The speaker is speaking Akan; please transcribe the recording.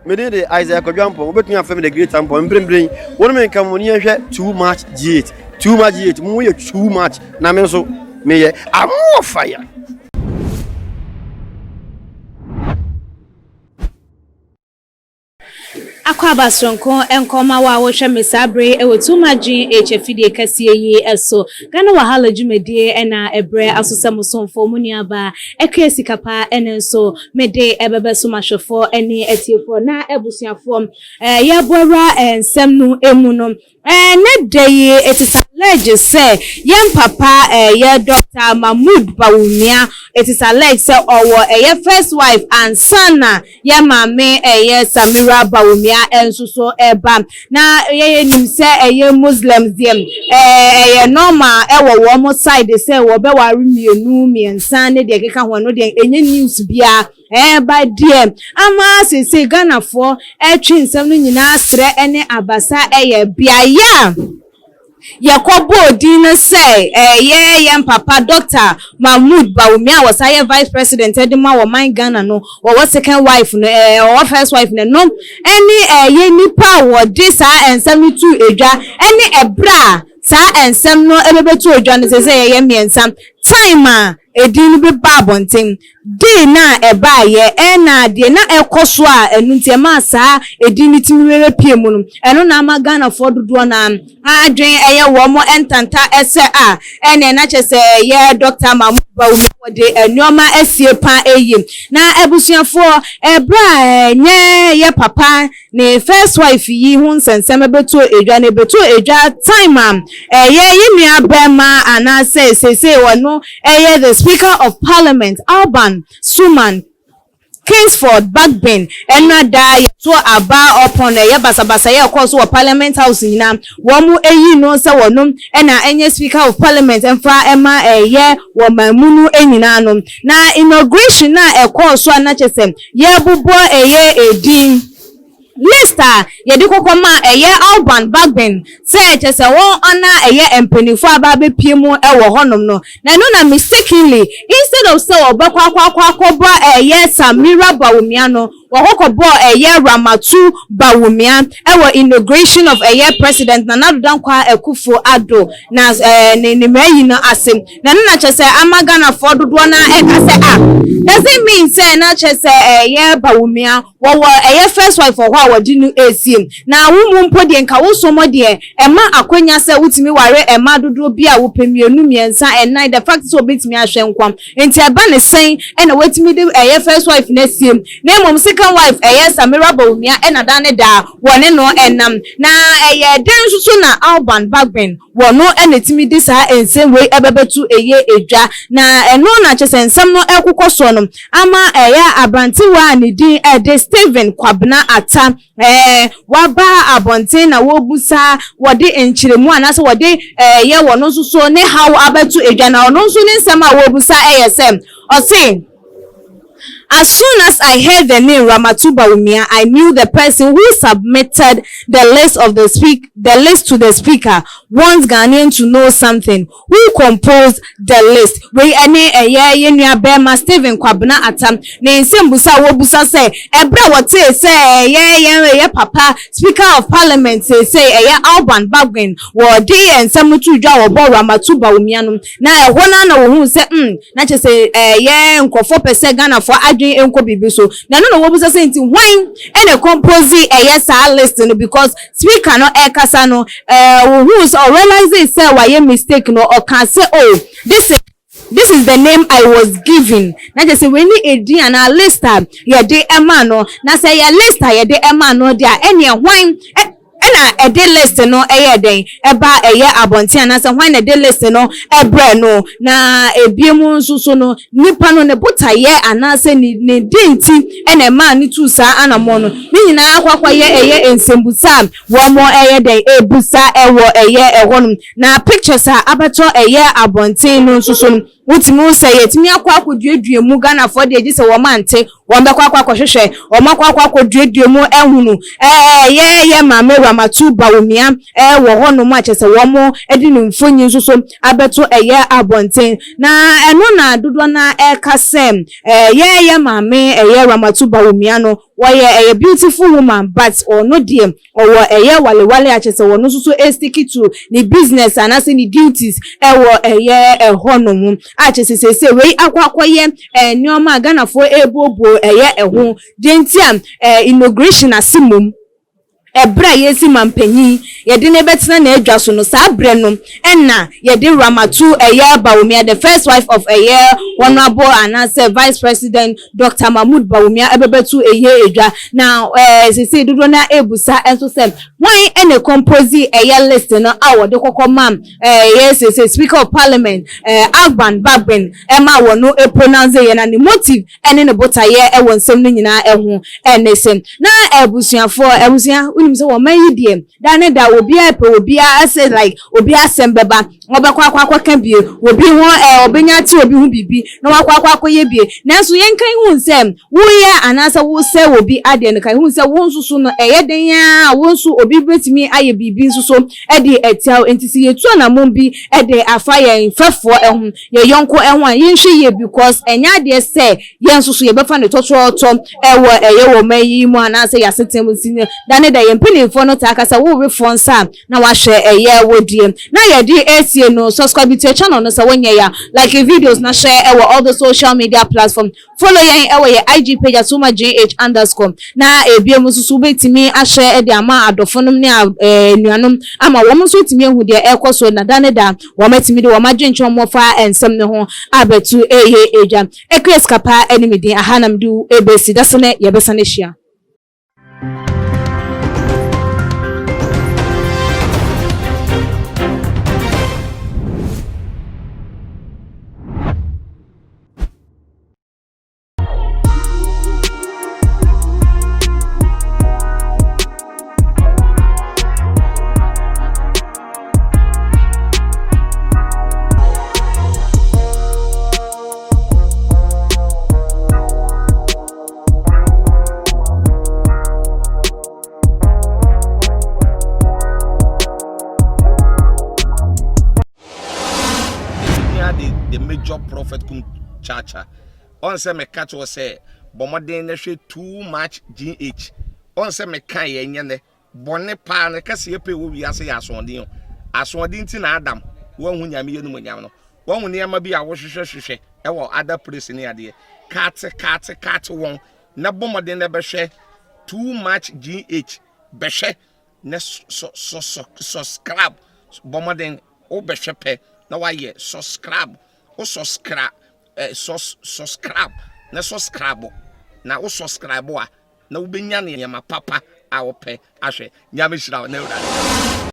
Me din de Isaiah Kwadwo Ampong, wobɛtumi afrɛ me The Great Ampong. Mprempren, wo ne me nka mo ni yɛnhwɛ Too Much G8. Too Much G8, mo yɛ too much, na me nso meyɛ I'm fire. Akwaaba soronko nkɔma wo a wohwɛ me saa bere yi wɔ Too Much GH afidie kɛseɛ yi so. Ghana Wahala dwumadie na ɛbrɛ aso sɛ mo somfoɔ, mo nuabaa Akua Sikapa ɛno nso mede ɛbɛbɛso m'ahwɛfoɔ ne atiefoɔ na abusuafoɔ. Yɛrebɔ awura nsɛm no mu no, Ɛnnɛ da yi, it is alleged sɛ yɛn papa ɛyɛ Doctor Mahmood Bawumia, it is alleged sɛ ɔwɔ ɛyɛ first wife ansa na yɛn maame ɛyɛ Samira Bawumia nso so ɛreba. Na yɛyɛ nim sɛ ɛyɛ Muslims deɛ ɛyɛ normal ɛwɔ wɔn side sɛ wɔbɛware mmienu, mmiɛnsa ne deɛ ɛkeka ho, ɛno deɛ ɛnyɛ news biara. Ɛɛba deɛ ama seesei Ghanafoɔ ɛretwe nsɛm no nyinaa serɛ ne abasa yɛ beaeɛ a yɛkɔbɔɔ din no sɛ ɛyɛ yɛn papa Dɔkta Mahmood Bawumia a wɔsan yɛ Vice President de ma ɔman Ghana no, wɔwɔ second wife no, ɛɛ ɔwɔ first wife no, ɛno ɛne ɛyɛ nipa a wɔde saa nsɛm no too edwa ɛne ɛberɛ a saa nsɛm no ɛbɛbɛto edwa no seesei yɛyɛ mmiɛnsa time a edin no bɛba abɔnten. Dee no a ɛbaeɛ, ɛna deɛ na ɛrekɔ so a ɛno nti ɛmaa saa edin no tumi bɛpue mu no, ɛno na ama Ghanafoɔ dodoɔ no ara adwene ɛyɛ wɔn ntanta sɛ a ɛneɛ na kyerɛ sɛ ɛyɛ Dɔkta Mahmood Bawumia wɔde nnoɔma asie pa yie. Na abusuafoɔ, ɛberɛ a ɛnyɛ yɛ papa Ne first wife yi ho nsɛnsɛm bɛtɔ edwa na ɛbɛtɔ edwa time a ɛyɛ yɛn nua bɛɛma anaasɛ seesei ɔno ɛyɛ the speaker of parliament Alban Suman Kingsford Bagbin ɛna daa yɛto aba ɔpɔn ɛyɛ basabasayɛ ɛkɔɔ so wɔ parliament house nyinaa wɔn ɛyi no sɛ wɔno ɛna ɛnyɛ speaker of parliament ɛmfa ɛma ɛyɛ wɔ man mu no nyinaa no na inauguration a ɛkɔɔ so a na kyɛ sɛ Yɛbobɔ ɛyɛ edin list a yɛde kɔkɔ maa ɛyɛ Alban Bagbin sɛ kyerɛ sɛ wɔn ɔna ɛyɛ mpaninfoɔ aba abɛpie mu wɔ hɔ nom no na ɛno na mistakenly instead of sɛ wɔbɛkɔ akɔ akɔ akɔbɔ ɛyɛ Samira Bawumia no wɔkɔ kɔbɔɔ ɛyɛ Ramatu Bawumia ɛwɔ inauguration of ɛyɛ President Nana Addo Dankwa Akufo Addo na ɛɛ ne ne mmayi no ase. Na ɛno na kyerɛ sɛ ama Ghanafoɔ dodoɔ no ara ɛka sɛ ah does it mean sɛ na kyerɛ sɛ ɛyɛ Bawumia wɔwɔ ɛyɛ first wife wɔ hɔ a wɔde no ɛresie na wo mu mpo deɛ nka wo som deɛ ɛma akwanya sɛ wotumi ware mmaa dodoɔ bi a wopɛ mmienu mmiɛnsa ɛnan the fact sɛ wɔbɛtumi ahwɛ nkwa nti ɛba ne sɛn ɛna watumi de ɛyɛ first wife no asie na mmom second wife ɛyɛ Samira Bawumia ɛna da ne daa wɔne no ɛnam na ɛyɛ dɛn nso so na Alban Bagbin Wɔno na ɛtumi de saa nsɛm wei bɛbɛto ɛyɛ dwa, na ɛno na kyerɛ sɛ nsɛm no rekokɔ soɔ no ama ɛyɛ aberantewa a ne din de Stephen Kwabena Atta ɛɛ waba abɔnten na wɔrebusa wɔde nkyerɛmu anaasɛ wɔde ɛyɛ wɔno nso so ne haw abɛto dwa na ɔno nso ne nsɛm a wɔrebusa ɛyɛ sɛ ɔse As soon as I heard the name Ramatu Bawumia, I knew the person who submitted the list of the speak the list to the speaker wants Ghanaian to know something. Who composed the list? Wei ɛne ɛyɛ yɛn nua bɛɛma Stephen Kwabena Atta ne nsɛmbusa a wɔbusa sɛ ɛberɛ a wɔtee sɛ ɛyɛ yɛn ɛyɛ papa Speaker of Parliament seesei ɛyɛ Alban Bagbin wɔde nsɛm no too dwa a wɔbɔɔ Ramatu Bawumia no na ɛhɔ no ara na wɔhuu sɛ mm na kyerɛ sɛ ɛyɛ nkurɔfoɔ pɛ sɛ Ghanafoɔ adwene nkɔ biribi so na ɛno na wɔbisa sɛ nti hwan ɛna compose ɛyɛ saa list no because speaker no ɛkasa no ɛɛ wɔhuu sɛ ɔrealise sɛ wayɛ mistake no ɔka sɛ oh this is this is the name I was given na kyerɛ sɛ wei ne edin anaa list a yɛde ɛma no na sɛ ɛyɛ list a yɛde ɛma no deɛ a ɛneɛ hwan Ɛna ɛde list no ɛyɛɛ dɛn ɛba ɛyɛ abɔnten anaasɛ hwan na ɛde list no ɛbrɛɛ no? Na ebiem nso so no nipa no ne botaeɛ anaasɛ ne ne den nti ɛna ɛmaa no tuu saa anamɔn no? Ne nyinaa akɔ akɔyɛ ɛyɛ nsɛmbusa a wɔn ɛyɛ dɛn ɛbusa ɛwɔ ɛyɛ ɛhɔ nom. Na pictures a abɛtɔ ɛyɛ abɔnten no nso so no wotumi hu sɛ yɛtumi akɔ akɔduadua mu, Ghanafoɔ deɛ gye sɛ wɔn ante Wɔn bɛkɔ akɔ akɔhwehwɛ, wɔn akɔ akɔ akɔduadua mu ahunu ɛɛ yɛ yɛ Maame Ramatu Bawumia ɛɛ wɔ hɔ nom a kyerɛ sɛ wɔn de ne mfonyin nso so abɛto ɛyɛ abɔnten. Na ɛno na dodoɔ no ara ɛreka sɛ ɛɛ yɛ yɛ Maame ɛyɛ Ramatu Bawumia no. Wɔyɛ ɛyɛ beautiful woman, but ɔno deɛ ɔwɔ ɛyɛ walewale akyɛ sɛ wɔn nso so stick to ne business anaasɛ ne duties ɛwɔ ɛyɛ ɛhɔ nom a kyɛ sɛ sɛsɛ wei akɔ akɔyɛ nneɛma a Ghanafoɔ ɛrebuobuo ɛyɛ ɛho deɛ nti a inauguration ase mom, ɛberɛ a yɛsi mampanyin yɛde ne bɛtena n'adwa so no, saa berɛ no ɛna yɛde Ramatu ɛyɛ Bawumia, the first wife of ɛyɛ Honourable anaasɛ Vice President Dr Mahmood Bawumia, ɛbɛbɛto ɛyɛ edwa. Na sisi dodoɔ na ebusa ɛnso sɛ wɔn ɛna compose ɛyɛ list no a wɔde kɔkɔ mam ɛyɛ sese Speaker of Parliament Alban Bagbin ɛma wɔn no pronounce yɛ, na ne motive ɛne ne botaeɛ ɛwɔ nsɛm no nyinaa ɛho ɛne sɛ na abusuafoɔ abusua wonim sɛ wɔn yi deɛ da ne da obiara pɛ obiara asɛ like obiara asɛm bɛba, wɔbɛkɔ akɔ akɔka bie obi ho, ɔbɛnya te obi ho biribi na wakɔ akɔ akɔyɛ bie. Nanso yɛn kan hu sɛ woyɛ anaasɛ wosɛ obi adeɛ no kan hu sɛ wo nso so no ɛyɛ den a wo nso obi bɛtumi ayɛ biribi nso so ɛde ɛtia wo. Nti sɛ yɛtu anamon bi ɛde afa yɛn fɛfoɔ ɛho, yɛn yɔnko ɛho a, yɛnhwɛ yie because ɛnyɛ adeɛ sɛ yɛn nso so yɛbɛfa ne tɔtɔɔtɔ ɛwɔ ɛyɛ wɔ ɔman yi mu anaasɛ yɛasetena mu. Si da ne da yɛn mpanimfoɔ no taa kasa wɔrefoɔ nsa a na wahyɛ ɛyɛ wɔdie na yɛde esie no. Subscribe to channel no sɛ wɔnyɛ ya, like videos na share ɛwɔ all the social media platform. Follow yɛn ɛwɔ yɛ IG page @toomuchgh_ na ebien mu nso so wobɛtumi ahyɛ ɛde ama adɔfo nom ne nuanom ama wɔn nso tumi ehu deɛ ɛrekɔ so, na da ne da wɔn atumi de wɔn adwenkyɛn wɔn fa nsɛm ne ho abɛto ɛyɛ edwa. Ekua Sikapa ɛne mi din aha nam do ebesi dasa ne yɛbɛsa ne hyia. The major prophet kum chacha ɔn sɛ meka kyerɛ sɛ bɔ mmɔden na hwɛ Too Much GH. Ɔn sɛ meka yɛ nyɛ nɛ bɔne paa no kɛseɛ pɛ wɔ wiase yɛ asoɔden o. Asoɔden nti na Adam wɔnhu Nyame yɛ nomonyam no, wɔnhu nneɛma bi a wohwehwɛ hwehwɛ ɛwɔ other place ne adeɛ kaate kaate kaate wɔn na bɔ mmɔden na bɛhwɛ Too Much GH, bɛhwɛ na subscribe. Bɔ mmɔden wobɛhwɛ pɛ na wayɛ subscribe. Wo subscribe, subscribe na subscribe na wo subscribe a na wobɛnya nneɛma papa a wopɛ ahwɛ. Nyame hyira wo na Awurade.